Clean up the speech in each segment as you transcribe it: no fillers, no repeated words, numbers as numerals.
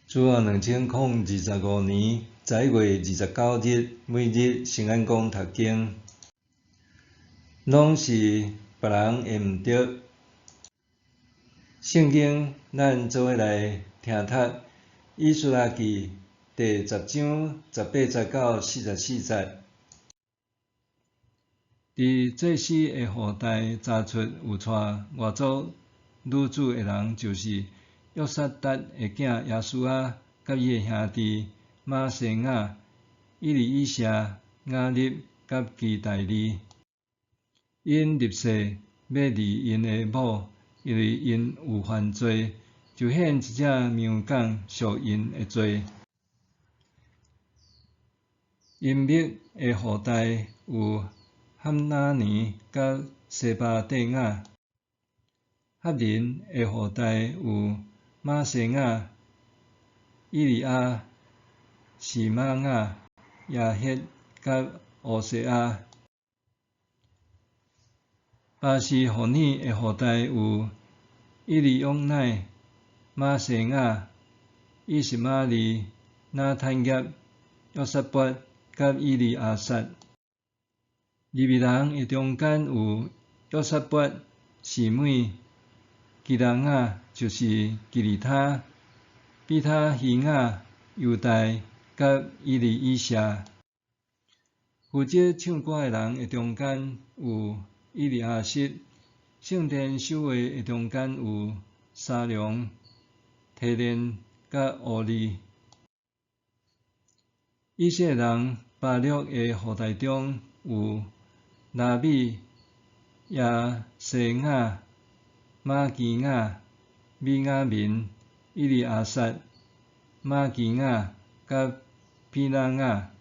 主後2025年11月29日，每日聖安講讀經，攏是別人的毋著。聖經咱做伙來聽讀《以斯拉記》第十章18節到44節。佇祭司的後代查出有娶外族女子的人，就是約撒達的囝耶書亞，佮伊的兄弟瑪西雅、以利以謝、雅立佮基大利。𪜶立誓欲離𪜶的某，因為𪜶有犯罪，就獻一隻羊仝贖𪜶的罪。音密的後代有哈拿尼佮西巴底亞。哈林的後代有瑪西雅、以利亞、示瑪雅、耶歇佮烏西亞。巴斯戶爾的後代有以利約乃、瑪西雅、以實瑪利、拿坦業、約撒拔佮以利亞撒。利未人的中間有約撒拔、示每、基拉雅，就是基利他、比他希雅、猶大佮以利以謝。負責唱歌的人的中間有以利亞實，聖殿守衛的中間有沙龍、提連佮烏利。以色列人巴錄的後代中有拉米、亞西雅、瑪基雅、米雅明、以利亞撒、瑪基雅佮比拿雅。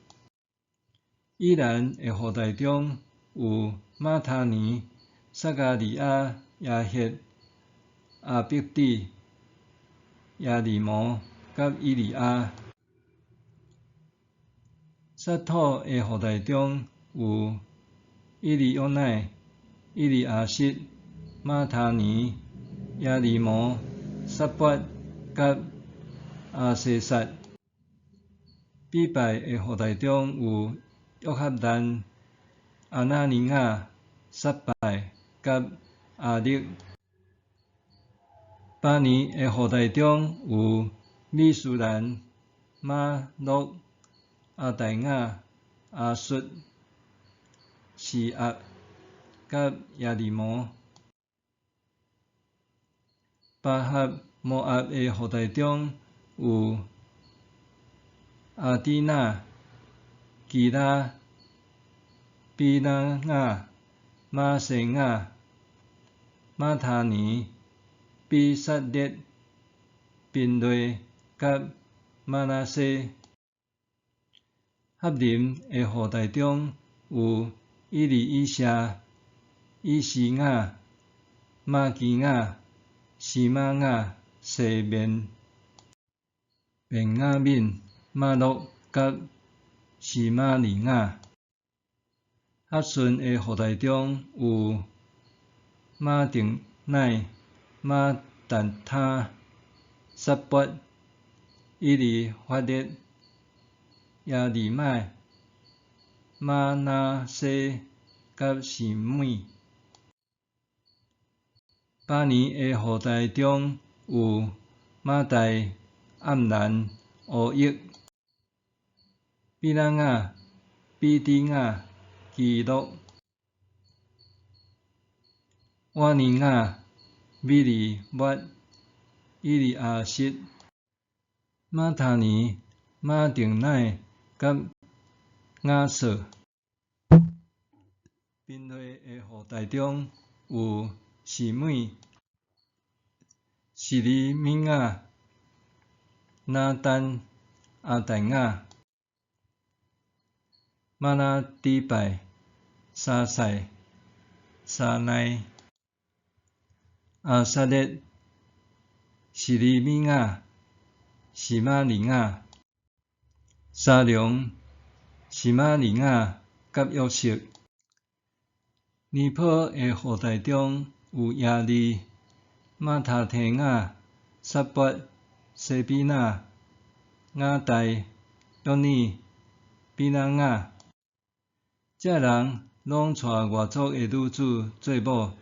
以蘭的後代中有馬他尼、撒迦利亞、耶歇、亞伯底、耶利摩佮以利亞。撒土的後代中有以利約乃、以利亞實、馬他尼、耶利摩、撒拔佮亞西撒。比拜的後代中有約哈難、亞拿尼雅、撒拜佮亞力。巴尼的後代中有米書蘭、瑪錄、亞大雅、亞述、示押佮耶利摩。巴哈摩押的後代中有亞底拿、基拉、比拿雅、瑪西雅、馬他尼、比撒列、賓瑞佮瑪拿西。哈林的後代中有以利以謝、以西雅、瑪基雅、示瑪雅、西面、便雅憫、瑪錄佮示瑪利雅。哈順的後代中有馬定乃、馬達他、撒拔、以利法列、耶利麥、瑪拿西佮示每。巴尼的後代中有瑪代、暗蘭、烏益、比拿雅、比底雅、基洛、瓦尼雅、米利抹、以利亞實、馬他尼、馬定乃佮亞瑟。賓瑞的後代中有示每、示利米雅、拿單、亞大雅、瑪拉底拜、沙賽、沙奈、亞撒列、示利米雅、示瑪利雅、沙龍、示瑪利雅佮約瑟。尼波的後代中有耶利、馬他提雅、撒拔、西比納、雅代、約尼、比拿雅。這人攏娶外族的女子做某，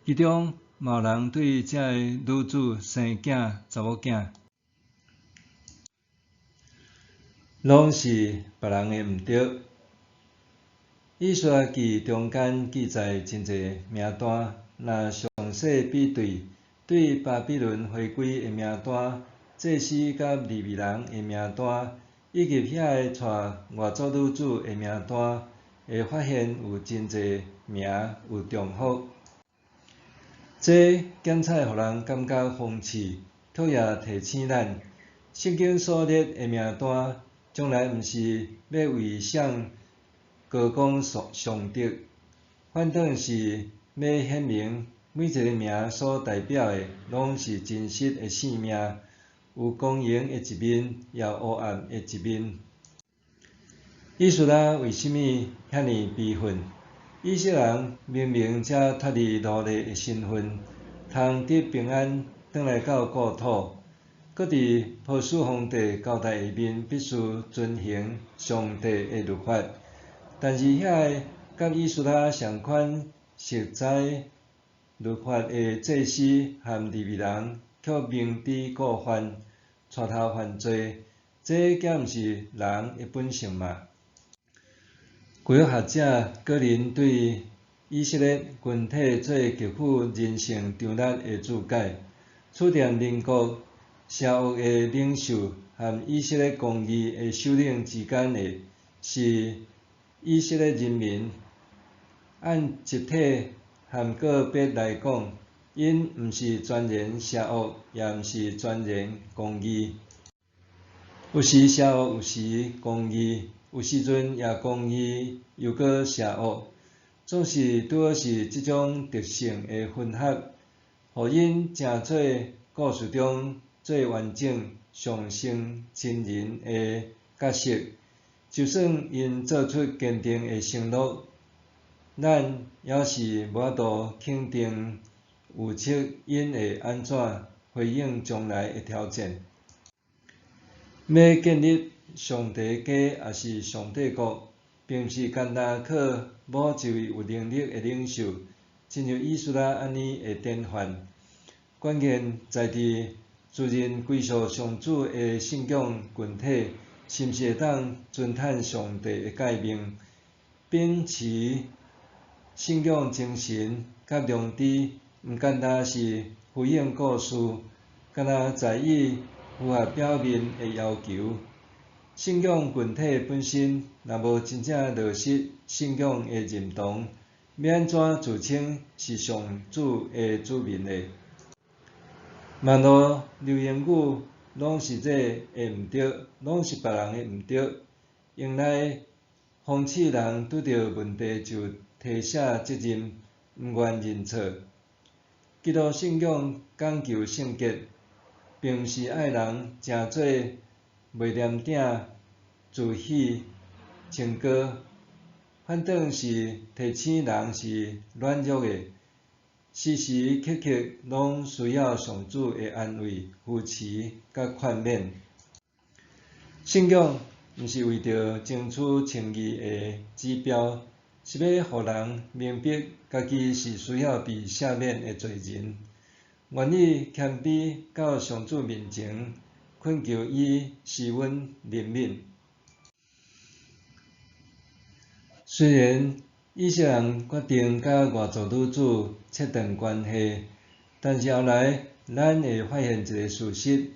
其中嘛有人對這个女子生囝查某囝。攏是別人的毋對。以斯拉記中間記載真濟名單，若詳細比對，對巴比倫回歸的名單、祭司佮利未人的名單，以及遐个娶外族女子的名單，會發現有真濟名有重複。這檢採予人感覺諷刺，卻也提醒咱，聖經所列的名單，從來毋是欲為誰高功頌德，反轉是欲顯明每一个名所代表的，攏是真實的生命，有光榮的一面，也有烏暗的一面。以斯拉為啥物遐爾悲憤？以色列人明明才脫離奴隸的身份，通得平安轉來到故土，閣佇波斯皇帝交代下面，必須遵行上帝的律法。但是遐个佮以斯拉仝款熟知律法的祭司和利未人，卻明知故犯，帶頭犯罪，這敢毋是人的本性嗎？舊約學者個人對以色列群體做極富人性張力的注解。處在鄰國邪惡的領袖和以色列公義的首領之間的，是以色列人民。按集體和個別來講，𪜶毋是全然邪惡，也毋是全然公義。有時邪惡，有時公義，有時陣也公義，又閣邪惡，總是拄好是這種特性的混合，予𪜶成做故事中最完整、上生親人的角色。就算𪜶做出堅定的承諾，咱猶是無法度肯定預測𪜶會按怎回應將來的挑戰。欲建立上帝家抑是上帝國，並毋是干焦靠某一位有能力的領袖，親像以斯拉按呢的典範。關鍵在佇自認歸屬上主的信仰群體，是毋是會當遵趁上帝的誡命，秉持信仰精神佮良知，毋干焦是敷衍故事，干焦在意符合表面的要求。信仰群體本身若無真正落實信仰的認同，欲按怎自稱是上主的子民呢？網路流言語攏是這的毋對，攏是別人的毋對，用來諷刺人拄著問題就推卸責任，毋願認錯。基督信仰講求聖潔，並毋是愛人成做袂檢點、自詡清高，反轉是提醒人是軟弱的，時時刻刻攏需要上主的安慰、扶持佮勸勉。信仰毋是為著爭取稱義的指標，是欲予人明白家己是需要被赦免的罪人，願意謙卑到上主面前，懇求伊施阮憐憫。雖然以色列人決定佮外族女子切斷關係，但是後來咱會發現一个事實：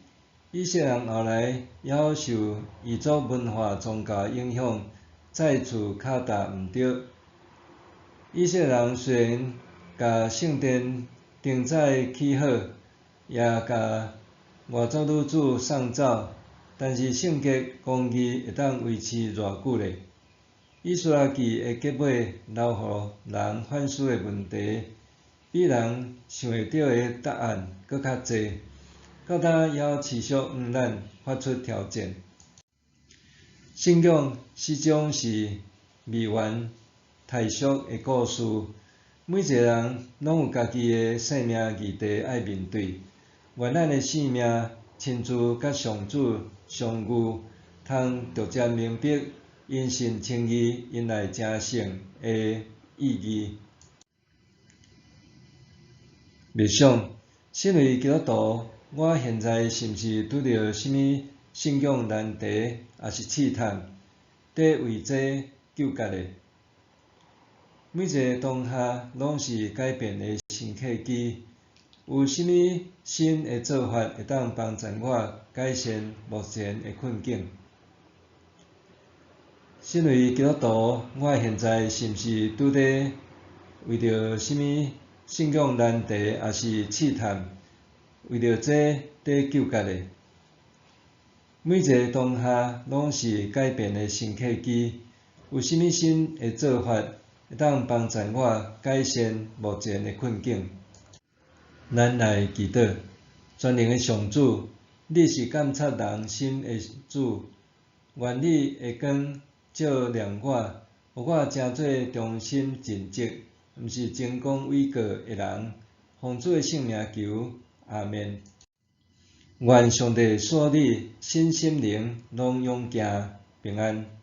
以色列人後來猶受異族文化宗教影響，再次跤踏毋對。以色列人雖然共聖殿重再起好，也共外族女子送走，但是聖潔公義會當維持偌久咧？以斯拉記的結尾留予人反思的問題，比人想會著的答案閣較濟，到今猶持續向咱發出挑戰。信仰始終是未完待續的故事，每一个人攏有家己的生命議題愛面對。願咱的生命親自佮上主相遇，通逐漸明白因信稱義、因愛成聖的意義。默想，身為基督徒，我現在是毋是拄著啥物信仰難題，抑是試探，佇為這糾結的？每一个當下攏是改變的新契機，有啥物新的做法會當幫助我改善目前的困境？身為基督徒，我現在是毋是拄咧為著啥物信仰難題，抑是試探，為著這佇糾結的？每一个當下攏是改變的新契機，有啥物新的做法會當幫助我改善目前的困境？咱來祈禱，全能的上主，你是鑑察人心的主，願你的光照亮我，予我成做忠心盡職，毋是爭功諉過的人。奉主的聖名求，阿們。願上帝賜你身心靈攏勇健平安。